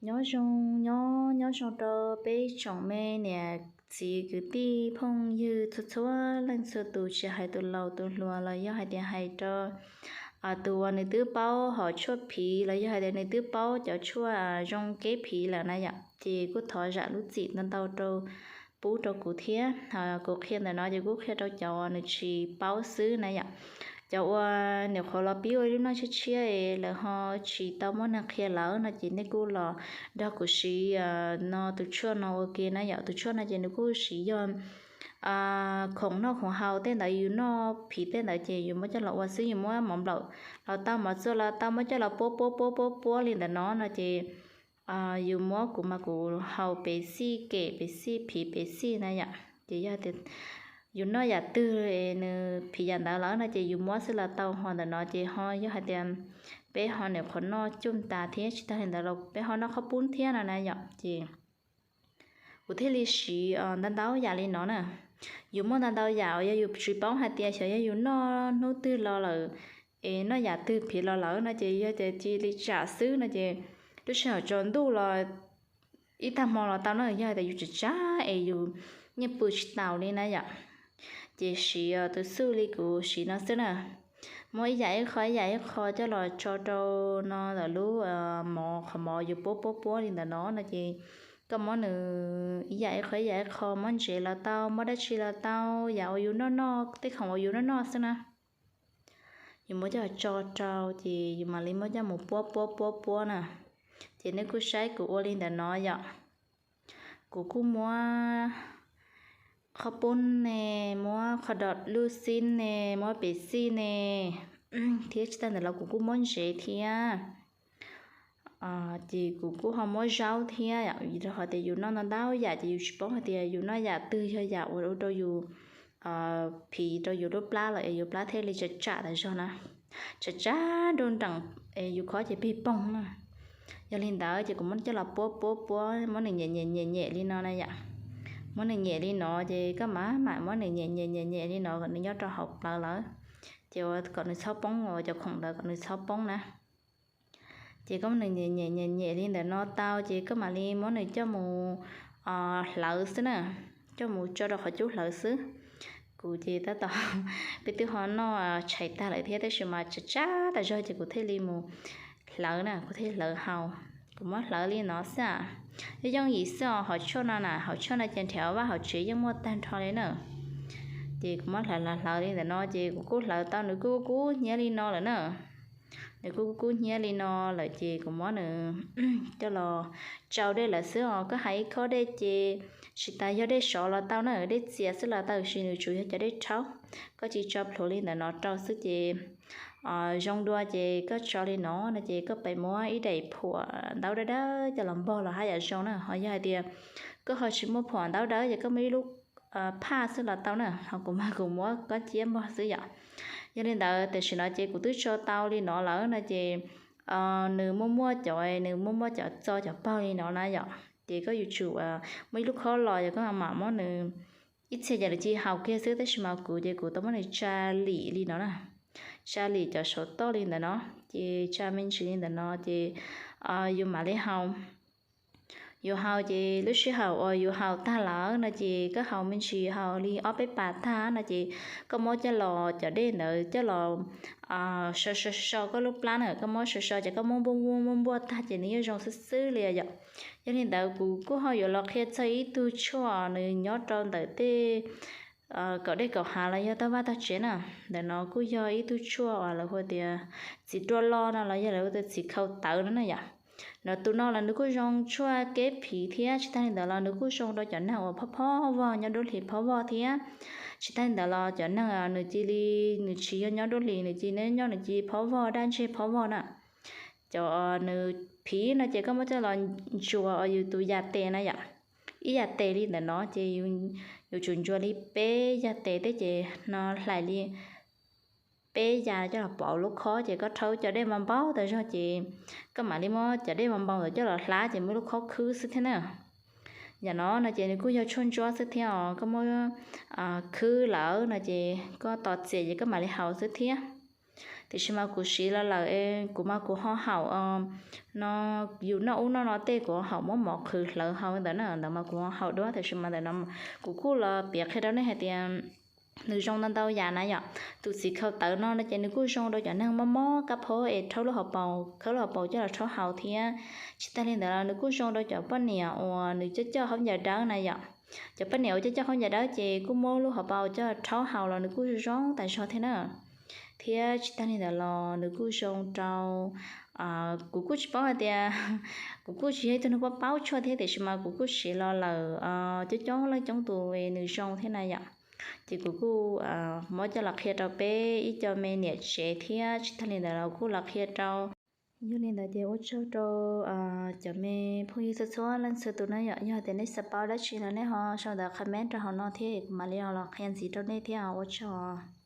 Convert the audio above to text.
Nyob zoo, nyob nyob zoo rau peb tsoom me niam txiv kwv tij phooj ywg txhua txhua leej txhua tus, tsis hais tus laus tus hluas los yog hais tias hais rau tus uas nws twb paub hom tshuaj phiv los yog hais tias nws twb paub cov tshuaj zoo kev phiv lawm na yom, ces kuj thov zam lub txim ntau ntau rau pub rau kuv thiab. Kuv qhia ntawm no ces kuj qhia rau cov uas nws tsis paub xwb na yom. Cov uas nyuam qhuav los pib ua lub neej tshiab tshiab es lawv ho tsis tau muaj neeg qhia lawv no ces nej kuj los nrog kuv siv no tus tshuaj no ua ke na yom. Tus tshuaj no ces nws kuj siv yog khoom noj khoom haus tej ntawd, yus noj phiv tej ntawd ces yus muab coj los ua xwb, yus muab mov nplaum los tau, mov txua los tau, muab coj los puab puab puab puab puab li ntawm no no ces yus muab, kuv mas kuv haus pes xij kem pes xij phiv pes xij na yom. Ces yog tias yus noj yam twg nws phiv yam ntawd lawm no ces yus muab xwb los tau. Ho ntawm no ces ho yog hais tias peb ho nyuam qhuav noj cuj tas thiab tsis tag li ntawd los peb ho noj qhaub poob thiab no na yom. Ces kuv thiaj li siv ntau ntau yam li no na. Yus muaj ntau ntau yam uas yog yus tsis paub hais tias xyov yog yus noj hnub twg los lawm es noj yam twg phiv los lawm no ces yog tias cia li tsam xwb no ces lub sij hawm tsaus ntuj los ib tag hmo los tau na, yog hais tias yus tsam tsam es yus yeej pw tsis taus li na yom. Ces siv tus xuj li kuv siv no xwb na. Muab ib yam ib qho ib yam ib qho coj los tso rau no ntawm lub mov, qhov mov yus puab puab puab li ntawm no no ces koj muab nws ib yam ib qho ib yam ib qho, muab ntsev los tau, muab dab tsi los tau, yam uas yus noj noj, tej khoom uas yus noj noj xwb na. Yus muab coj tso rau ces yus mam li muab coj mus puab puab puab puab na. Ces nej kuj saib kuv ua li ntawm no yom. Kuv kuj muab qhaub poob ne, muab qhov dom lub xib ne, muab pes xij ne, thiab tsis tag ntawd los kuv kuj muab ntsev thiab. Ces kuv kuj ho muab zaub thiab, rau qhov tias yus noj ntau ntau yam ces yus tsis paub hais tias yus noj yam twg yog yam uas ua rau yus phiv rau yus lub plab lawm es yus plab thiaj li tsam tsam tas zog na. Tsam tsam nruj nreem es yus khob ces pig poog na. Yog li ntawd ces kuv muab coj los puab puab puab, muab nws nyem nyem nyem nyem li no na yom. Muab nws nyem li no ces koj mam mam muab nws nyem nyem nyem nyem li no kom nws nyob rau hauv plawv lawm. Ces ua kom nws txhob poob, ua cov khoom ntawd kom nws txhob poob na. Ces koj muab nws nyem nyem nyem nyem li ntawm no tau ces koj mam li muab nws coj mus hlawv xwb na, coj mus tso rau qhov cub hlawv xwb. Kuv ces tab tom, peb twb ho noj tshais tag lawm thiab tab sis mas tsam tsam tas zog ces kuv thiaj li mus hlawv na, kuv thiaj hlawv haus. Kuv muab hlawv li no xwb. Yooj yooj yim xwb os, hom tshuaj no na, hom tshuaj no ces nrhiav vaj hauv tsev yeej muaj tag nrho li na. Ces kuv muab hlawv hlawv hlawv li ntawm no ces kuv kuj hlawv tau nws kuj kub hnyiab li no lawm na. Nws kuj kub hnyiab li no lawm ces kuv muab nws coj los tsau dej lawm xwb os. Koj hais ib khob dej ces tsis tas yog dej sov los tau na, dej txias xwb los tau, sis nws tsuas yog cov dej rhaub. Koj cia li tso plhuav li ntawm no rau xwb ces zoo dua ces koj tso li no no ces koj pem muab ib daim phuam ntaub dawb dawb coj los npog los haj yam zoo na. Ho yog hais tias koj ho tsis muaj phuam ntaub dawb ces koj muaj ib lub phaj xwb los tau na, ho kuv mas kuv muab kob ciab npog xwb yom. Yog li ntawd tam sim no ces kuv twb tso tau li no lawm no ces nws muaj muaj cov, nws muaj muaj cov txo cov paug li no na yom, ces koj yuav tsum muaj ib lub khob los yog koj mam muab nws, ib txhia ces lawv cia li haus kiag xwb tab sis mas kuv ces kuv tau muab nws tsa lim li no na, tsa lim cov saum toj li ntawm no, ces tsa me ntsis li ntawm no ces yus mam li haus. Yus haus ces lub sij hawm uas yus haus tag lawm no ces koj haus me ntsis haus li ob peb pas tag no ces koj muab coj los cov dej ntawd coj los so so so koj lub plab na, koj muab so so ces koj muab npuaj npuaj npuaj tag ces nws yeej zoo xwb xwb li yom. Yog li ntawd kuv kuj ho yuav los qhia txog ib tug tshuaj nws nyob rau ntawm tej kaum dej kaum hav los yog toj vaj toj tsev na. Ntawm no kuj yog ib tug tshuaj uas lawv hu tias txiv ruaj loj no los yog lawv hu tias txiv khau tawv no na yom. No tus no los nws kuj zoo tshuaj kev phiv thiab tsis tag li ntawd los nws kuj zoo rau cov neeg uas phob phob vog nyob dub hlis phob vog thiab. Tsis tag li ntawd los cov neeg nws cia li, nws tsis yog nyob dub hlis, nws cia li nyob nws cia li phob vog daj ntseg phob vog na. Cov nws phiv no ces koj muab coj los ntsuas yus tus yas tes na yom. Ib yas tes li ntawm no ces yuav tsum ntsuas li peb yas tes thiab ces no hlais li peb yas coj los pov lub khob ces koj rhaub cov dej npau npau tas zog ces koj mam li muab cov dej npau npau ntawd coj los hlab ces muaj lub khob khwb xwb thiab na. Yam no no ces nws kuj yog tshuaj ntsuab xwb thiab os, koj muab khwb lawm no ces koj tos txias ces koj mam li haus xwb thiab. Tiam sis mas kuv siv los lawm, kuv mas kuv ho haum no, yus noj ub noj no tej kuv ho haum muab mov qhwv hlawv hau ntawd na, ntawd mas kuv ho haum dua. Tiam sis mas ntawm no kuv kuj los piav qhia rau nej hais tias nws zoo ntau ntau yam na yom. Tus txiv khau tawv no no ces nws kuj zoo rau cov neeg mob mob kab phaub es rhaub lub hauv paus, khawb lub hauv paus coj los rhaub haus thiab. Tsis tag li ntawd los nws kuj zoo rau cov poj niam uas nws coj coj khaub ncaws dawb na yom. Cov poj niam uas coj coj khaub ncaws dawb ces kuj muab lub hauv paus coj rhaub haus los nws kuj zoo tas zog thiab na. Thiab tsis tag li ntawd los nws kuj zoo rau, kuv kuj tsis paub hais tias, kuv kuj tsis yog ib tug neeg paub paub tshuaj thiab, tiam sis mas kuv kuj siv los lawm coob coob leej coob tus nws zoo thiab na yom. Ces kuv kuj muab coj los qhia rau peb ib co me niam tsev thiab tsis tag li ntawd los kuj los qhia rau. Yog li ntawd ces ua tsaug rau cov me phooj ywg txhua txhua leej txhua tus na yom. Yog tias nej xav paub dab tsi los nej ho sau ntawv comment rau hauv no thiab kuv mam li los qhia ntxiv rau nej thiab, ua tsaug.